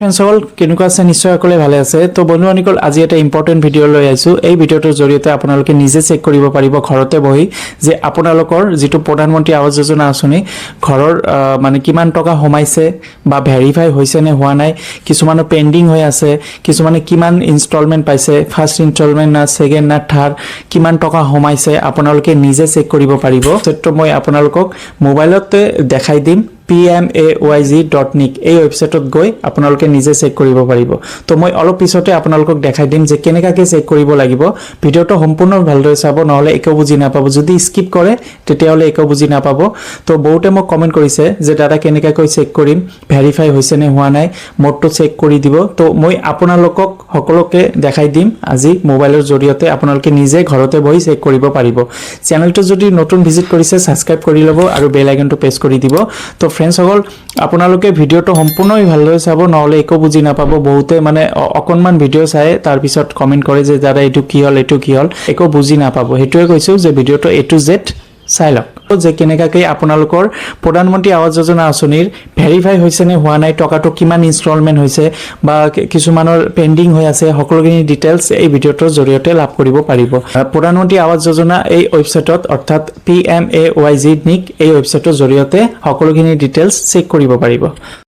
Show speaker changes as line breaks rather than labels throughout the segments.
ফ্ৰেণ্ডছসকল, কেনেকুৱা আছে? নিশ্চয় সকলোৱে ভালে আছে। তো বন্ধুবান্ধৱীসকল, আজি এটা ইম্পৰ্টেণ্ট ভিডিঅ' লৈ আহিছোঁ। এই ভিডিঅ'টোৰ জৰিয়তে আপোনালোকে নিজে চেক কৰিব পাৰিব ঘৰতে বহি যে আপোনালোকৰ যিটো প্ৰধানমন্ত্ৰী আৱাস যোজনা আঁচনি ঘৰৰ মানে কিমান টকা সোমাইছে বা ভেৰিফাই হৈছে নে হোৱা নাই, কিছুমানৰ পেণ্ডিং হৈ আছে, কিছুমানে কিমান ইনষ্টলমেণ্ট পাইছে, ফাৰ্ষ্ট ইনষ্টলমেণ্ট না ছেকেণ্ড না থাৰ্ড, কিমান টকা সোমাইছে, আপোনালোকে নিজে চেক কৰিব পাৰিব। তো মই আপোনালোকক মোবাইলতে দেখাই দিম। pmayg.nic এই ৱেবছাইটত গৈ আপোনালোকে নিজে চেক কৰিব পাৰিব। তো মই অলপ পিছতে আপোনালোকক দেখাই দিম যে কেনেকুৱাকৈ চেক কৰিব লাগিব। ভিডিঅ'টো সম্পূৰ্ণ ভালদৰে চাব, নহ'লে একো বুজি নাপাব। যদি স্কিপ কৰে, তেতিয়াহ'লে একো বুজি নাপাব। তো বহুতে মোক কমেণ্ট কৰিছে যে দাদা, কেনেকুৱাকৈ চেক কৰিম, ভেৰিফাই হৈছে নে হোৱা নাই, মোৰটো চেক কৰি দিব। তো মই আপোনালোকক সকলোকে দেখাই দিম আজি মোবাইলৰ জৰিয়তে। আপোনালোকে নিজে ঘৰতে বহি চেক কৰিব পাৰিব। চেনেলটো যদি নতুন ভিজিট কৰিছে, ছাবস্ক্ৰাইব কৰি ল'ব আৰু বেল আইকনটো প্ৰেছ কৰি দিব। তো ফ্ৰেণ্ডছসকল, আপোনালোকে ভিডিঅ'টো সম্পূৰ্ণই ভালদৰে চাব, নহ'লে একো বুজি নাপাব। বহুতে মানে অকণমান ভিডিঅ' চাই তাৰপিছত কমেণ্ট কৰে যে দাদা, এইটো কি হ'ল, এইটো কি হ'ল, একো বুজি নাপাব। সেইটোৱে কৈছোঁ যে ভিডিঅ'টো এ টু জেড চাই লওক যে কেনেকুৱাকৈ আপোনালোকৰ প্ৰধানমন্ত্ৰী আৱাস যোজনা আঁচনিৰ ভেৰিফাই হৈছে নে হোৱা নাই, টকাটো কিমান ইনষ্টলমেণ্ট হৈছে বা কিছুমানৰ পেণ্ডিং হৈ আছে, সকলোখিনি ডিটেইলছ এই ভিডিঅ'টোৰ জৰিয়তে লাভ কৰিব পাৰিব। প্ৰধানমন্ত্ৰী আৱাস যোজনা এই ৱেবছাইটত, অৰ্থাৎ pmayg nic এই ৱেবছাইটৰ জৰিয়তে সকলোখিনি ডিটেইলছ চেক কৰিব পাৰিব।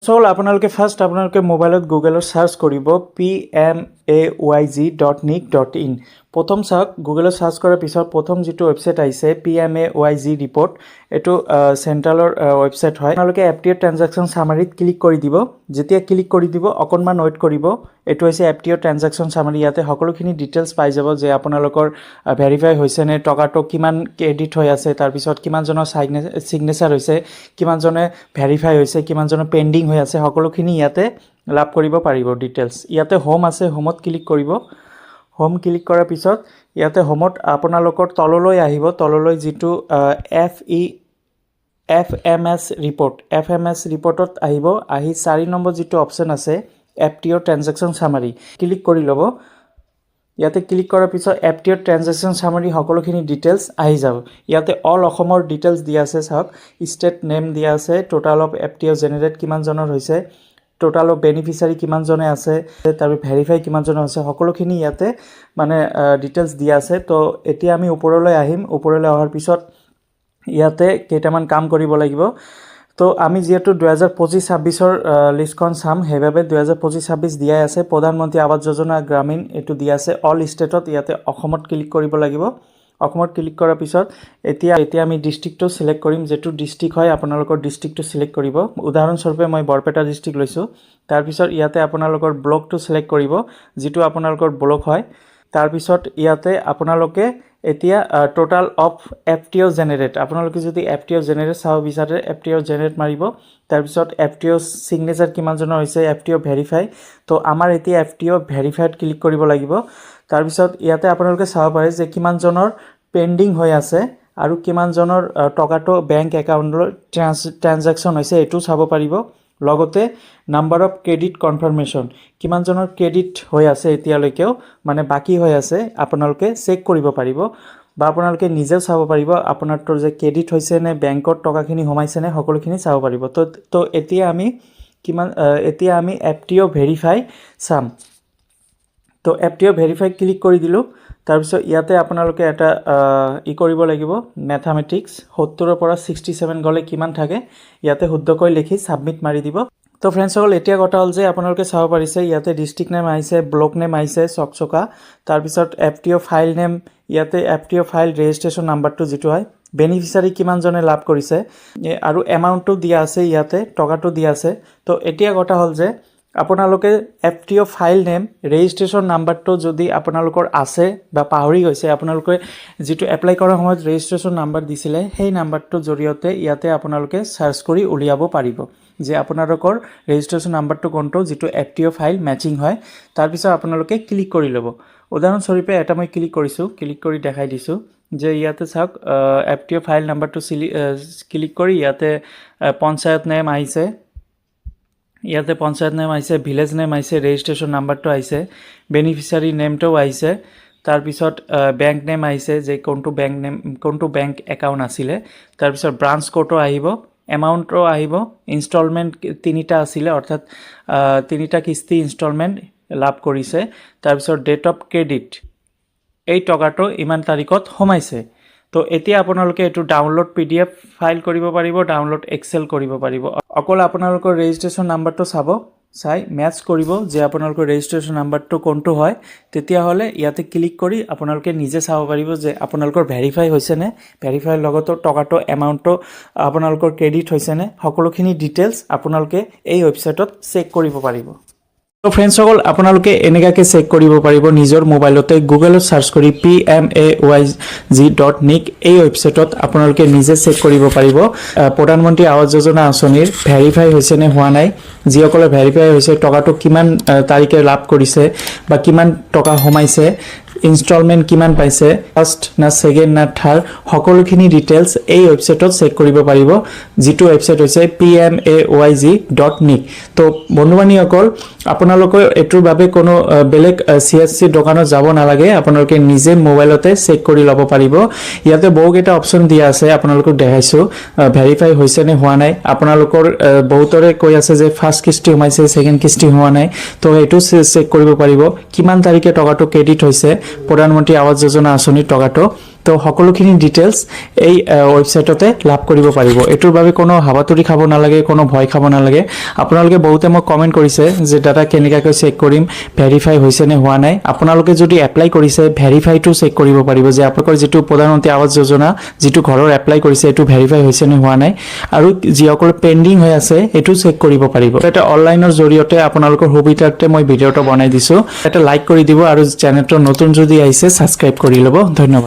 চ' আপোনালোকে ফাৰ্ষ্ট আপোনালোকে মোবাইলত গুগলত চাৰ্চ কৰিব pmayg.nic.in। প্ৰথম চাওক, গুগলত চাৰ্চ কৰাৰ পিছত প্ৰথম যিটো ৱেবছাইট আহিছে, পিএমএৱাইজি ৰিপৰ্ট, এইটো চেণ্ট্ৰেলৰ ৱেবছাইট হয়। আপোনালোকে এফটিঅ' ট্ৰেনজেকশ্যন চামাৰীত ক্লিক কৰি দিব। যেতিয়া ক্লিক কৰি দিব, অকণমান ৱেইট কৰিব। এইটো হৈছে এফটিঅ' ট্ৰেনজেকশ্যন চামাৰী। ইয়াতে সকলোখিনি ডিটেইলছ পাই যাব যে আপোনালোকৰ ভেৰিফাই হৈছে নে, টকাটো কিমান ক্ৰেডিট হৈ আছে, তাৰপিছত কিমানজনৰ ছিগনেচাৰ হৈছে, কিমানজনে ভেৰিফাই হৈছে, কিমানজনৰ পেণ্ডিং হৈ আছে, সকলোখিনি ইয়াতে লাভ কৰিব পাৰিব ডিটেইলছ। ইয়াতে হোম আছে, হোমত ক্লিক কৰিব। হোম ক্লিক কৰাৰ পিছত ইয়াতে হোমত আপোনালোকৰ তললৈ আহিব। তললৈ যিটো FMS report, FMS ৰিপৰ্টত আহিব। আহি 4 নম্বৰ যিটো অপশ্যন আছে, এফটিঅ' ট্ৰেনজেকশ্যন চামাৰী, ক্লিক কৰি ল'ব। ইয়াতে ক্লিক কৰাৰ পিছত এফটিঅ' ট্ৰেনজেকশ্যন চামাৰী সকলোখিনি ডিটেইলছ আহি যাব। ইয়াতে অল অসমৰ ডিটেইলছ দিয়া আছে। চাওক, ষ্টেট নেম দিয়া আছে, টোটাল অফ এফটিঅ' জেনেৰেট কিমানজনৰ হৈছে, টোটাল অফ বেনিফিচাৰী কিমানজনে আছে, তাৰপিছত ভেৰিফাই কিমানজনৰ হৈছে, সকলোখিনি ইয়াতে মানে ডিটেইলছ দিয়া আছে। তো এতিয়া আমি ওপৰলৈ আহিম। ওপৰলৈ অহাৰ পিছত ইয়াতে কেইটামান কাম কৰিব লাগিব। তো আমি যিহেতু 2025-26ৰ লিষ্টখন চাম, সেইবাবে 2025-26 দিয়াই আছে। প্ৰধানমন্ত্ৰী আৱাস যোজনা গ্ৰামীণ এইটো দিয়া আছে অল ষ্টেটত। ইয়াতে অসমত ক্লিক কৰিব লাগিব। অসমত ক্লিক কৰাৰ পিছত এতিয়া আমি ডিষ্ট্ৰিক্টটো চিলেক্ট কৰিম। যিটো ডিষ্ট্ৰিক্ট হয়, আপোনালোকৰ ডিষ্ট্ৰিক্টটো চিলেক্ট কৰিব। উদাহৰণস্বৰূপে মই বৰপেটা ডিষ্ট্ৰিক্ট লৈছোঁ। তাৰপিছত ইয়াতে আপোনালোকৰ ব্লকটো চিলেক্ট কৰিব, যিটো আপোনালোকৰ ব্লক হয়। তাৰপিছত ইয়াতে আপোনালোকে এতিয়া টোটাল অফ এফটিঅ' জেনেৰেট, আপোনালোকে যদি এফটিঅ' জেনেৰেট চাব বিচাৰে, এফটিঅ' জেনেৰেট মাৰিব। তাৰপিছত এফটিঅ' ছিগনেচাৰ কিমানজনৰ হৈছে, এফটিঅ' ভেৰিফাই। তো আমাৰ এতিয়া এফটিঅ' ভেৰিফাইত ক্লিক কৰিব লাগিব। তাৰপিছত ইয়াতে আপোনালোকে চাব পাৰে যে কিমানজনৰ পেণ্ডিং হৈ আছে আৰু কিমানজনৰ টকাটো বেংক একাউণ্টলৈ ট্ৰেনজেকশ্যন হৈছে, এইটোও চাব পাৰিব। লগতে নাম্বাৰ অফ ক্ৰেডিট কনফাৰ্মেশ্যন, কিমানজনৰ ক্ৰেডিট হৈ আছে, এতিয়ালৈকেও মানে বাকী হৈ আছে, আপোনালোকে চেক কৰিব পাৰিব বা আপোনালোকে নিজেও চাব পাৰিব আপোনাৰতো যে ক্ৰেডিট হৈছে নে বেংকত টকাখিনি সোমাইছে নে, সকলোখিনি চাব পাৰিব। তো এতিয়া আমি কিমান এতিয়া আমি এফটিঅ' ভেৰিফাই চাম। তো এফটিঅ' ভেৰিফাই ক্লিক কৰি দিলোঁ। তাৰপিছত ইয়াতে আপোনালোকে এটা ই কৰিব লাগিব, মেথামেটিক্স, 70ৰ পৰা 67 গ'লে কিমান থাকে, ইয়াতে শুদ্ধকৈ লিখি ছাবমিট মাৰি দিব। তো ফ্ৰেণ্ডছসকল, এতিয়া কথা হ'ল যে আপোনালোকে চাব পাৰিছে, ইয়াতে ডিষ্ট্ৰিক্ট নেম আহিছে, ব্লক নেম আহিছে চকচকা, তাৰপিছত এফটিঅ' ফাইল নেম, ইয়াতে এফটিঅ' ফাইল ৰেজিষ্ট্ৰেশ্যন নাম্বাৰটো যিটো হয়, বেনিফিচাৰী কিমানজনে লাভ কৰিছে আৰু এমাউণ্টটো দিয়া আছে, ইয়াতে টকাটো দিয়া আছে। তো এতিয়া কথা হ'ল যে আপোনালোকে এফটিঅ' ফাইল নেম, ৰেজিষ্ট্ৰেশ্যন নাম্বাৰটো যদি আপোনালোকৰ আছে বা পাহৰি গৈছে, আপোনালোকে যিটো এপ্লাই কৰাৰ সময়ত ৰেজিষ্ট্ৰেশ্যন নাম্বাৰ দিছিলে, সেই নাম্বাৰটোৰ জৰিয়তে ইয়াতে আপোনালোকে চাৰ্চ কৰি উলিয়াব পাৰিব যে আপোনালোকৰ ৰেজিষ্ট্ৰেশ্যন নাম্বাৰটো কোনটো, যিটো এফটিঅ' ফাইল মেচিং হয়। তাৰপিছত আপোনালোকে ক্লিক কৰি ল'ব। উদাহৰণস্বৰূপে এটা মই ক্লিক কৰিছোঁ, ক্লিক কৰি দেখাই দিছোঁ যে ইয়াতে চাওক, এফটিঅ' ফাইল নাম্বাৰটো ক্লিক কৰি ইয়াতে পঞ্চায়ত নেম আহিছে, ইয়াতে পঞ্চায়ত নেম আহিছে, ভিলেজ নেম আহিছে, ৰেজিষ্ট্ৰেশ্যন নাম্বাৰটো আহিছে, বেনিফিচাৰী নেমটোও আহিছে, তাৰপিছত বেংক নেম আহিছে যে কোনটো বেংক নেম, কোনটো বেংক একাউণ্ট আছিলে, তাৰপিছত ব্ৰাঞ্চ ক'ডো আহিব, এমাউণ্টো আহিব। ইনষ্টলমেণ্ট তিনিটা আছিলে, অৰ্থাৎ তিনিটা কিস্তি ইনষ্টলমেণ্ট লাভ কৰিছে। তাৰপিছত ডেট অফ ক্ৰেডিট, এই টকাটো ইমান তাৰিখত সোমাইছে। তো এতিয়া আপোনালোকে এইটো ডাউনলোড পিডিএফ ফাইল কৰিব পাৰিব, ডাউনলোড এক্সেল কৰিব পাৰিব। অকল আপোনালোকৰ ৰেজিষ্ট্ৰেশ্যন নাম্বাৰটো চাব, চাই মেটচ কৰিব যে আপোনালোকৰ ৰেজিষ্ট্ৰেশ্যন নাম্বাৰটো কোনটো হয়। তেতিয়াহ'লে ইয়াতে ক্লিক কৰি আপোনালোকে নিজে চাব পাৰিব যে আপোনালোকৰ ভেৰিফাই হৈছেনে, ভেৰিফাইৰ লগতো টকাটো, এমাউণ্টটো আপোনালোকৰ ক্ৰেডিট হৈছেনে, সকলোখিনি ডিটেইলছ আপোনালোকে এই ৱেবছাইটত চেক কৰিব পাৰিব। তো ফ্ৰেণ্ডছসকল, আপোনালোকে এনেকুৱাকৈ চেক কৰিব পাৰিব নিজৰ মোবাইলতে। গুগলত চাৰ্চ কৰি PMAYG.nic, এই ৱেবছাইটত আপোনালোকে নিজে চেক কৰিব পাৰিব প্ৰধানমন্ত্ৰী আৱাস যোজনা আঁচনিৰ ভেৰিফাই হৈছে নে হোৱা নাই, যিসকলে ভেৰিফাই হৈছে টকাটো কিমান তাৰিখে লাভ কৰিছে বা কিমান টকা সোমাইছে, ইনষ্টলমেণ্ট কিমান পাইছে, ফাৰ্ষ্ট না ছেকেণ্ড না থাৰ্ড, সকলোখিনি ডিটেইলছ এই ৱেবছাইটত চেক কৰিব পাৰিব, যিটো ৱেবছাইট হৈছে PMAYG.nic। তো বন্ধু বান্ধৱীসকল, আপোনালোকে এইটোৰ বাবে কোনো বেলেগ চিএছচি দোকানত যাব নালাগে। আপোনালোকে নিজে মোবাইলতে চেক কৰি ল'ব পাৰিব। ইয়াতে বহুকেইটা অপশ্যন দিয়া আছে, আপোনালোকক দেখাইছোঁ ভেৰিফাই হৈছে নে হোৱা নাই। আপোনালোকৰ বহুতৰে কৈ আছে যে ফাৰ্ষ্ট কিস্তি সোমাইছে, ছেকেণ্ড কিস্তি হোৱা নাই। তো এইটো চেক কৰিব পাৰিব, কিমান তাৰিখে টকাটো ক্ৰেডিট হৈছে প্ৰধানমন্ত্ৰী আৱাস যোজনা আঁচনিৰ টকাটো। তো সকলোখিনি ডিটেইলছ এই ৱেবছাইটতে লাভ কৰিব পাৰিব। এইটোৰ বাবে কোনো হাবাথুৰি খাব নালাগে, কোনো ভয় খাব নালাগে। আপোনালোকে বহুতে মোক কমেণ্ট কৰিছে যে দাদা, কেনেকুৱাকৈ চেক কৰিম ভেৰিফাই হৈছে নে হোৱা নাই? আপোনালোকে যদি এপ্লাই কৰিছে, ভেৰিফাইটো চেক কৰিব পাৰিব যে আপোনালোকৰ যিটো প্ৰধানমন্ত্ৰী আৱাস যোজনা যিটো ঘৰৰ এপ্লাই কৰিছে, এইটো ভেৰিফাই হৈছে নে হোৱা নাই আৰু যিসকল পেণ্ডিং হৈ আছে, এইটো চেক কৰিব পাৰিব। এটা অনলাইনৰ জৰিয়তে আপোনালোকৰ সুবিধাৰ্থে মই ভিডিঅ'টো বনাই দিছোঁ। এটা লাইক কৰি দিব আৰু চেনেলটো নতুন যদি আহিছে, ছাবস্ক্ৰাইব কৰি ল'ব। ধন্যবাদ।